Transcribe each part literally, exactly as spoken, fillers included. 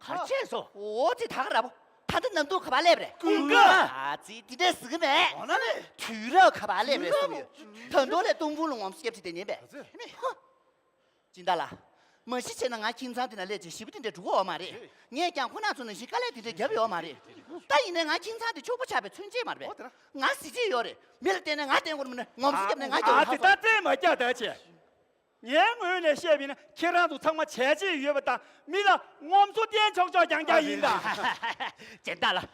ག་རེ་བྱས་སོང་། འོ་ཙི་ད་ག་ར་བོ། ད་ལྟ་ནམ་དུས་ག་པར་སླེབས་རེད། ཀུན་དགའ། ཨ་ཙི་དེ་འདྲས་ཟེར་གི་མེད། འོ་ན་ནི། དུས་རབས་ག་པར་སླེབས་རེད་བསམ་ཡོད། ད་དུང་ལས་སྟོང་ཕུང་ལ་ངོམ་སོ་སྐྱབས་ཀྱི་དེ་ཉན་པས། ཨ་ཙི། ཧ། སྦྱིན་བདག་ལགས། མ་གཞི་བྱས་ན་ང་ཁྱིམ་ཚང་དེ་ན་སླེབས་བྱས་ཞེ་པོ་དེ་འདྲ་འགྲོ་གི་ཡོད་མ་རེད། ངས་ཀྱང་ཁོ་ན་ཚོ་ནང་བཞིན་དཀའ་ལས་དེ་འདྲ་བརྒྱབ་ཡོད་མ་རེད། ད་ཡིན་ནའི་ང་ཁྱིམ་ཚང་དེ་ཕྱུག་པོ་ཆགས་པའི་མཚོན་བྱེད་མ་རེད་པས། ང་གཟི་བརྗིད་ཡོད་རེད། མི་ལ་བརྟེན་ནས་ང་བརྟེན་དགོས་རེད་མིན་ན། ངོམ་སོ་བརྒྱབ་ནས་ང་རྒྱག་ཨ་དགོས་ད་ད་ད་རྩེད་མ་རྒྱག་ད་བྱས། ངའི་ངོས་ནས་བཤད་པ་ཡིན་ན་ཁྱེད་རང་ཚོ་ཚང་མ་བྱས་རྗེས་ཡོད་པ་དང་མི་ལ་ངོམ་སོ་བརྟེན་ཆོག་ཆོག་རྐྱང་རྐྱང་ཡིན་ད། སྦྱིན་བདག་ལགས།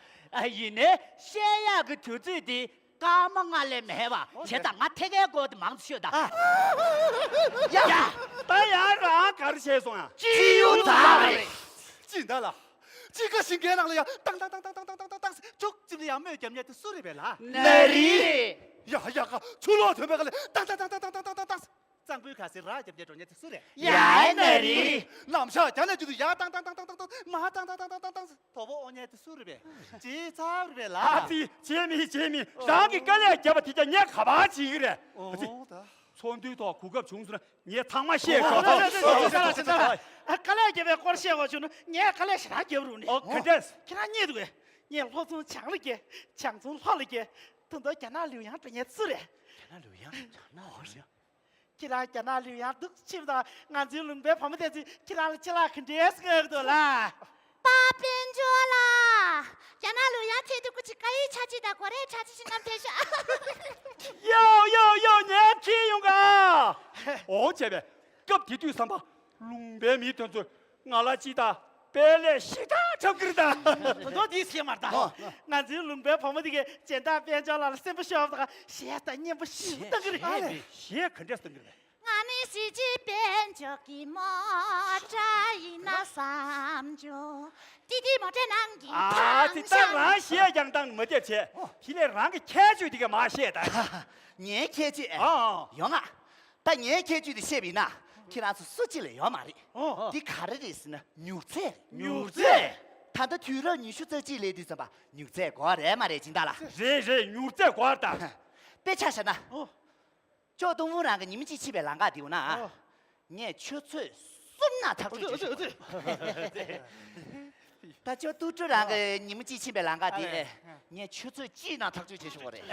ཡིན་ནའི་བཤད་ཡག་གི་དུས་ཚོད་དེ་སྐར་མ་ལྔ་ལས་མེད་པ་བྱས་ཙང་ང་ཐད་ཀའི་སྐོར་དེ་མང་དུ་ཤོད་ད། ཡ། ད་ཡང་རང་ག་རེ་བྱས་སོང་ཡ། སྤྱི་ཡོངས་ཚང་མ་རེད། སྦྱིན་བདག་ལགས། ཅི་ག་ཞིང་ཁའི་ནང་ལ་ཡ་ཏང་ཏང་ཏང་ཏང་ཅུག་ཅིག་ལ་ཡ་སྨོས་རྒྱབ་ཉེ་དེ་སུ་རེད་པས་ལགས། ན་རི། ཡ་ཡ་ག་ཆུ་ལོག་ཐོན་པའི་ག་ལ་ཏང་ཏང་ཏང་ཏང་། གཙང་པོའི་ཁ་ཟས་ར་རྒྱབ་ཉེ་འགྲོ་ཉེ་དེ་སུ་རེད། ཡ་ན་རི། ལམ་ཤག་རྒྱ་ནས་རྒྱུ་དུ་ཡ་ཏང་ཏང་ཏང་ཏང་ཏང་ཏང་མ་ཏང་ཏང་ཏང་ཏང་ཏང་ཏང་དོ་པོ་ཨོ་ཉེ་དེ་སུ་རེད་པས། ཅི་ཚར་རེད་ལ། ཨ་ཙི་བྱེད་མི་བྱེད་མི་རང་གི་དཀའ་ལས་བརྒྱབ་པ་དེ་ཀྱང་ངས་ག་པར་བྱེད་ཀྱི་རེད། ཨོ་ཨ་ཙི། ད། ཚོགས་འདུའི་ཐོག་གོ་སྐབས་བྱུང་སོང་ན་ངས་ཚང་མ་བཤད་ཆོག་ཆོག་ཆོག་ཆོག་ཆོག་ཆོག་ཆོག་ཆོག་དཀའ་ལས་བརྒྱབ་པའི་སྐོར་བཤད་དགོས་བྱུང་ན་ངས་དཀའ་ལས་ཞེ་དྲག་བརྒྱབ་རུང་ནི། ཨོ་ག་འདྲས། ཁྱེད་རང་རྙེད་འདུག་གས། ངས་ལྷོ་ཚོང་བྱང་ལ་སྐྱེས། བྱང་ཚོང་ལྷོ་ལ་སྐྱེས། ད་དུང་རྒྱ་ནག་ལིའུ་ཡང་འགྲོ་མཁན་སུ་རེད། རྒྱ་ནག་ལིའུ་ཡང་རྒྱ་ནག་ལིའུ་ཡང་། ཁྱེད་རང་རྒྱ་ནག་ལིའུ་ཡང་འདུག་ཕྱིན་དང་ང་ཚོའི་ལུང་པའི་བུ་མོ་དེ་ཚོས་ཁྱེད་རང་ལ་ཅི་ལ་ག་འདྲས་སྔོན་འདུག་ལ། པ་དཔལ་འབྱོར་ལགས། རྒྱ་ནག་ལུགས་ཡང་ཁྱེད་དུ་ཀུ་ཅི་ཀ་ཡི་ཆ་ཅི་དང་གོ་རེ་ཆ་ཅི་ཞིག་ནམ་ཐེ་ཤ། ཡོ་ཡོ་ཡོ་ངས་ཁྱེད་ཡོང་ག་ཨོ་བྱས་པས་སྐབས་དེ་དུས་བསམ་པ་ལུང་པའི་མི་དེ་ཚོས་ང་ལ་ཅི་ད་དཔེ་ལས་ཞེ་དྲག་འཁྲབ་ཀྱི་རེད་ད། དོན་དག་འདི་ཤེས་མ་རེད་ད། ང་ཚོའི་ལུང་པའི་བུ་མོ་དེ་གས་སྦྱིན་བདག་དཔལ་འབྱོར་ལགས་ལ་སེམས་པ་ཤོར་བ་དང་ཞེ་ད་སྙན་པོ་ཞེ་གཏང་གི་རེད། ཞེ་ག་འདྲས་གཏང་གི་རེད། ང་ནི་གཟི་བརྗིད་དཔལ་འབྱོར་གྱི་མོ་ཊ་ཡིན་ན་བསམ་བྱུང་། ཏི་ཏི་མོ་ཊའི་ནང་གི་ཨ་ཏི་ད་རང་བཤད་ཀྱང་བཏང་མ་བསྡད་བྱས། དེ་ལས་རང་གི་ཁྱད་ཆོས་དེ་ག་མ་བཤད་ད། ངའི་ཁྱད་ཆོས་ཨ་ཡོང་ང་། ད་ངའི་ཁྱད་ཆོས་དེ་བཤད་པ་ཡིན་ན་ཁྱེད་རང་ཚོ་སུ་གཅིག་ལས་ཡོད་མ་རེད། འདི་ག་རེ་རེད་ཟེར་ན་ཉུག་ཚད་རེད། ཉུག་ཚད། ད་ལྟ་དུས་རབས་ཉི་ཤུ་རྩ་གཅིག་སླེབས་དུས་ཙམ་པ་ཉུག་ཚད་དགོས་རེད་མ་རེད་སྦྱིན་བདག་ལགས། རེད་རེད་ཉུག་ཚད་དགོས་རེད་ད། དཔེ་ཆ་བཞག་ན། ཅོ་ཏུང་ཧྥུ་རང་གི་ཉི་མ་གཅིག་ཕྱིན་པའི་ལམ་ཁ་དེའུ་ན། ཨོ། ངས་ཆུ་ཚོད་གསུམ་ནང་ཐག་གཅོད་བྱེད་ཆོག་གོ། ད་ཅོ་ཏུའུ་ཀྲུའུ་རང་གི་ཉི་མ་གཅིག་ཕྱིན་པའི་ལམ་ཁ་དེ་ཨ་ལས། ངས་ཆུ་ཚོད་གཅིག་ནང་ཐག་གཅོད་བྱེད་ཆོག་གོ་རེད།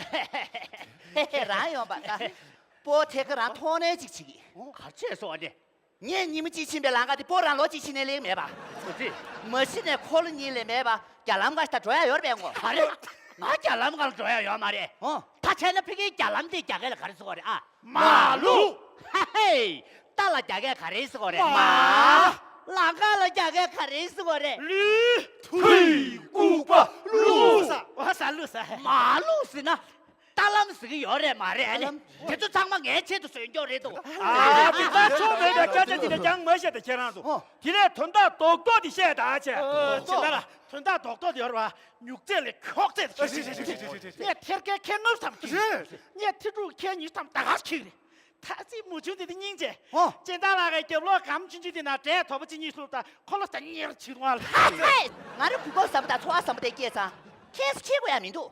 རང་ཡོང་པ་ད། སྤོ་ཐེ་ཁ་རང་མཐོང་ནས་ཅིག་བྱེད་ཀྱི། ག་ཚོད་སོང་ནས། ངས་ཉི་མ་གཅིག་ཕྱིན་པའི་ལམ་ཁ་དེ་སྤོ་རང་ལོ་གཅིག་ཕྱིན་ནས་སླེབས་མེད་པ། ཨོ་ཙི། མ་གཞི་ནས་ཁོ་ལོ་གཉིས་ལས་མེད་པ་རྒྱ་ལམ་ཁ་ཞིག་ད་འགྲོ་ཡ་ཡོད་རེད་པས་ངོ་། ག་རེ། ང་རྒྱ་ལམ་ཁ་ལ་འགྲོ་ཡ་ཡོད་མ་རེད། ཨོ། ད་བྱས་ན་ཕ་གིའི་རྒྱ་ལམ་དེ་རྒྱ་སྐད་ལ་ག་རེ་ཟེར་གོ་རེད་ཨ། མ་ལུག་ཧ་ཧེ། རྟ་ལ་རྒྱ་སྐད་ག་རེ་ཟེར་གོ་རེད། མ། ལམ་ཁ་ལ་རྒྱ་སྐད་ག་རེ་ཟེར་གོ་རེད། ལུས། ཐུའི། ལྐུགས་པ། ལུག་ས། ཨོ་ས་ལུག་ས། མ་ལུག་ཟེར་ན། རྟ་ལམ་ཟེར་གི་ཡོད་རེད་མ་རེད་ཨ་ནི། རྟ་ལམ། དེ་ཚོ་ཚང་མ་ངའི་ཆེད་དུ་བཟོས་འཇོག་རེད་དོ། ཨ་དེ་ལྟར་ཆོག་མེད་པའི་སྐད་ཆ་དེ་འདྲ་ཀྱང་མ་བཤད་དེ་ཁྱེད་རང་ཚོ། ཨོ། དེ་ལས་དོན་དག་རྡོག་རྡོག་དེ་བཤད་ད་བྱས། ཨོ་ཅི་ལྟར་དོན་དག་རྡོག་རྡོག་དེ་ཡོད་རེད་བ། ཉུག་ཚད་ལས་ཁྱོག་ཚད་དེ་ཁྱེད་རེད། ངས་ཐེར་ཀའི་ཁལ་ལྔ་བསམ་ཁྱེད་རེད། ངས་ཐེར་དྲུག་ཁལ་ཉི་ཤུ་ཐམ་ད་ག་ཁྱེད་རེད། ད་ཅི་མུ་ཆུང་དེ་དེ་སྙིང་རྗེ། ཨོ། སྦྱིན་བདག་ལགས་ཀྱི་རྒྱབ་ལོགས་སྒམ་ཆུང་ཆུང་དེ་ན་འབྲས་དོ་པོ་གཅིག་གཉིས་ལྷུང་ད་ཁོ་ལོ་ད་གཉེར་བྱེད་དུ་ང་ལ། ཧ་ཧེ། ང་རེ་གུ་གོ་བསམ་པ་དང་ཚོར་བ་བསམ་པ་དེ་སྐྱེས་ཙང་། ཁྱེད་སུ་ཁྱེད་དགོས་ཡ་མི་འདུག་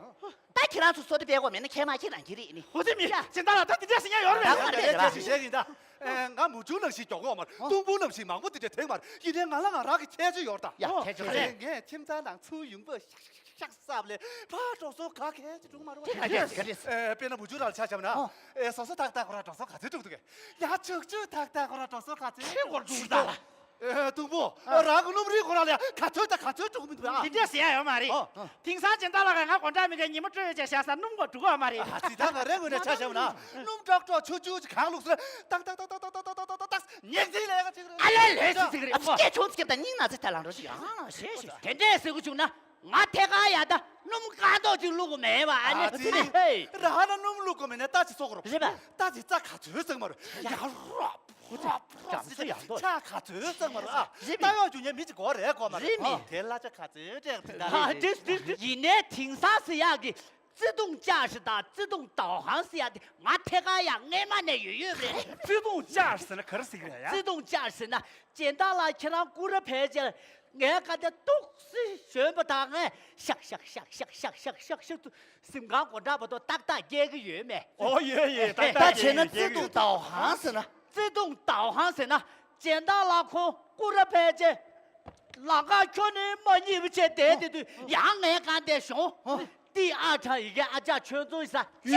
ད་ཁྱེད་རང་ཚོ་བསོད་བདེ་སྤེལ་དགོས་མེད་ན་ཁྱེད་མ་ཁྱེད་རང་ཁྱེད་རེད་ནི། ཧོ་དེ་མི་ཡ། སྦྱིན་བདག་ལགས་ད་དེ་འདྲ་ཟེར་ཡ་ཡོད་རེད། ད་ང་རེ་ཅི་ཞིག་བཤད་ཀྱིན་ད། ང་མུ་ཆུང་ནམ་ཞིག་མགྱོགས་གོ་མ་རེད། ཨོ། གཏུམ་པོ་ནམ་ཞིག་མང་པོ་དེ་འདྲ་དེང་མ་རེད། ཡིན་ནའི་ང་ལ་ང་རང་གི་ཁྱད་ཆོས་ཡོད་རེད་ད། ཡ་ཁྱད་ཆོས་རེད། ངས་ཁྱིམ་ཚང་ནང་ཚུར་ཡོང་པ་ཤག་ཤག་ཤག་ཤག་བསབ་ལས་ཕར་འགྲོ་སོང་ག་གལ་ཅི་འགྲོ་མ་རེད་བ། དེ་ག་རེད་དེ་ག་རེད། ཨེ་དཔེར་ན་མུ་ཆུང་རང་ལ་ཆ་བཞག་ན། ཨོ། ཨེ་སོ་སོ་ཐག་ཐག་ཁོ་རང་འགྲོ་སོང་ག་ཚོད་འགྲོ་གི་འདུག་གས། ཡ་ཆུག་ཆུག་ཐག་ཐག་ཁོ་རང་འགྲོ་སོང་ག་ཚོད། ཁྱེད་སྐོར་འགྲོ་གི་ད། ཨེ་གཏུམ་པོ། ཨ། རང་གི་སྣུམ་རིན་ཁོ་རང་ལ་ཡ་ག་ཚོད་དང་ག་ཚོད་འགྲོ་གི་མི་འདུག་ཨ། འདི་འདྲ་ཟེར་ཡ་ཡོད་མ་རེད། ཨོ། དེང་སང་སྦྱིན་བདག་ལགས་ཀྱིས་ང་དགོང་དག་མི་ཁའི་ཉི་མ་སྤྲོ་བའི་ཆ་བཞག་ས་སྣུམ་སྐོར་འགྲོ་གི་ཡོད་མ་རེད། ཨ་ཙི་ད་ང་རའི་ངོས་ནས་ཆ་བཞག་ན་སྣུམ་ཀྲོག་ཀྲོག་ཆུ་ཆུ་ཅིག་གང་བླུགས་ཟེར་ན་ཏག་ཏག་ཏག་ཏག་ཏག་ཏག་ཉིག་ཙིག་ལས་ཀ་ཅིག་རེད། ཨ་ལས་ལས་ཟེར་ཟེར་གི་རེད། ཨ་ཙི་སྐད་ཆུང་ཙིག་གིས་ད་སྙིང་ན་ཚེ་ཐལ་ལང་འགྲོ་ཞིག་ཡང་ཞེས་ཞེས་དེ་འདྲས་ཟེར་གི་བྱུང་ན། ང་ཐད་ཀར་ཡ་ད་སྣུམ་དཀར་མདོག་ཅིག་བླུག་གི་མེད་པ་ཨ་ནི། ཨ་ཙི། ཧེ། རང་ལ་སྣུམ་བླུག་དགོས་མེད་ན་ལྟ་ཅི་བཟོ་དགོས་རོགས། རེད་པ། ལྟ་ཅི་རྩ་ག་ཚོད་གཙང་མ་རེད། ཡ་རོ་རོ་རོ་ཅི་ཅག་ག་ཚོད་གཙང་མ་རེད་ཨ། རེད་པས། ལྟ་ཡག་རྒྱུ་ཉེ་མི་ཅིག་གོ་རེད་གོ་མ་རེད། རེད་མི། དེ་གླ་ཆ་ག་ཚོད་སྤྲད་དེ་ད་ཨ་རེད། རེད་རེད་རེད། ཡིན་ནའི་དེང་སང་ཟེར་ཡག་གི་自动驾驶དང་自动导航ཟེར་ཡག་དེ་ང་ཐད་ཀར་ཡང་སྔས་མ་ནས་ཡོད་ཡོད་རེད། 自动驾驶ཟེར་ན་ག་རེ་ཟེར་གི་རེད་ཡ། 自动驾驶ཟེར་ན་སྦྱིན་བདག་ལགས་ཁྱེད་རང་སྐུ་ར་ཕལ་ཆེར། ངའི་ཁ་དེ་ཏོག་ཙི་གཞོན་པ་དང་ངས་ཤག་ཤག་ཤག་ཤག་ཤག་ཤག་ཤག་ཤག་ཏུ་གཟིམ་ཁང་སྒོ་འགྲམ་བར་དུ་ཏག་ཏག་སྐྱེལ་གི་ཡོད་མེད། ཨོ་ཡོད་ཡོད་ཏག་ཏག་ད་བྱས་ན་སྐྱེལ་གི་ཡོད། 自动导航ཟེར་ན། 自动导航ཟེར་ན་སྦྱིན་བདག་ལགས་ཁོང་སྐུ་ར་ཕལ་ཆེར་ལམ་ཁ་ཁྱོན་ནས་མ་རྙེད་པ་བྱས་བསྡད་དེ་དུས་ཡང་ངའི་སྒང་དེ་ཤོང་། 第二场已经 ཨ་ཅག་ཁྱོད་ཚོ་ཡིན་ས་ཅག་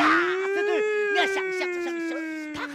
ཟེར་དུས་ངས་ཤག་ཤག་ཤག་ཤག་ད་